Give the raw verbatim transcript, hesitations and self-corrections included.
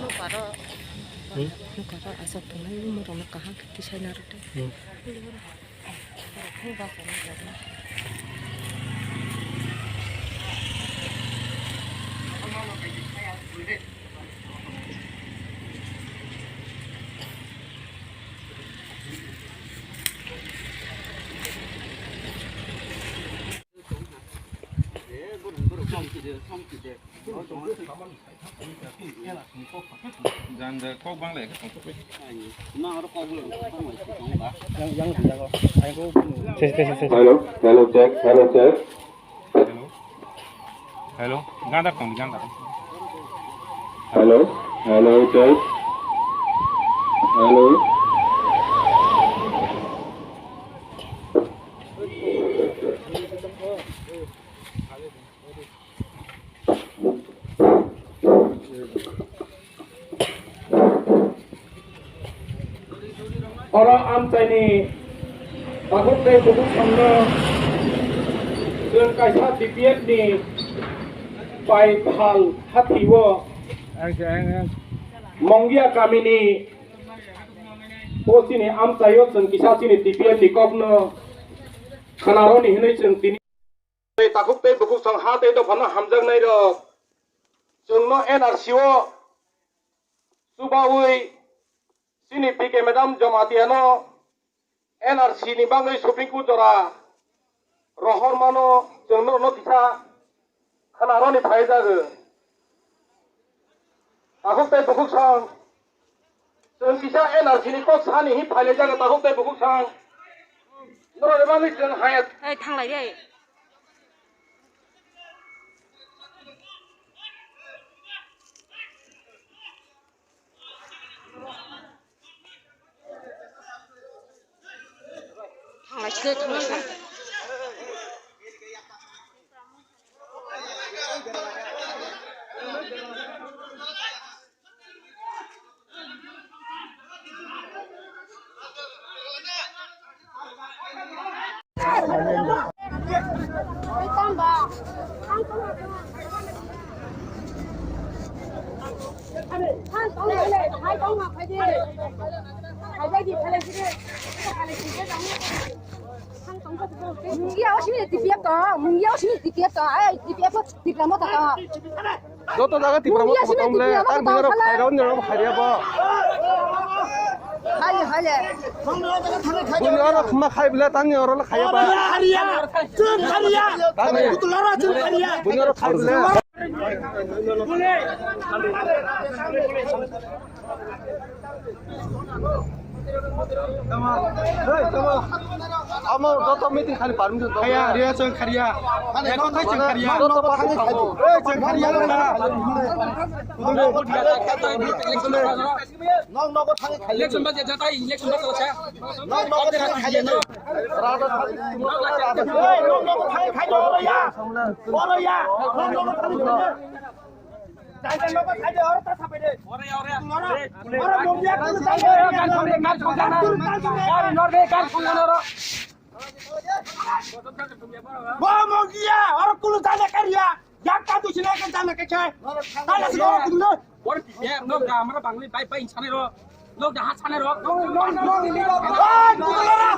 Nukaro, hmm? Nukaro asok tongnai, umorokno kaham khe tisaina rwdi. Hmm. Hello, hello, check, hello, check. Hello. Hello, ganda tong, ganda. Hello, hello, check. Hello. Oro amchaini takhuk tei bukhuk songno chwng kaisa B P F ni pai phal hathio Mongia kamini o chini amchaio chwng kisa chini T P F ni kokno khwnaroni hwnwi chwng tini. Tei takhuk tei bukhuk song ha tei dophano hamjaknai rok. Chwngno N R C o chubaui chini P K madam Jamatia no N R C ni bagwi Supreme Court jora rohor mano chwng norokno kisa khwnaroni phai jago. Takhuk tei bukhuk song. Chwng kisa N R C ni kok sani hi phailai jaga takhuk tei bukhuk song. Norok ni bagwi chwng haya. Ei, thanglai de. Thanglai sile, thanglai sile. Mungia o sini T P F to, mungia o sini T P F to, ai T P F Tipra Motha to. Joto jaga Tipra Motha to mle, tar bini oro khairok ni oro khairiya bo. Hai, hai. Bini oro khma khai bile, tani oro khaiya ba. Tani bini oro khai bile. Amo joto meeting khani permission tong. Khaya, riya chwng khariya. Ekho thai chwng khariya. Joto thangwi khaidi. Ei chwng khariya. Nok nogo thangwi khaidi. Election ba jata election ba sa. Nok nogo thangwi khaidi. Rada thangwi. Ei nok nogo thangwi khaidi oro ya. Oro ya. Nok nogo thangwi khaidi. Bo mogia, oro kulu jana kariya. Yak ka tu sine ka jana ka khe. Tala sine oro kulu. Oro pise, no ga, amra bangli bai bai insane ro. Lok da hat sane ro. Lok, lok, lok, lok. Hey, kudala ra.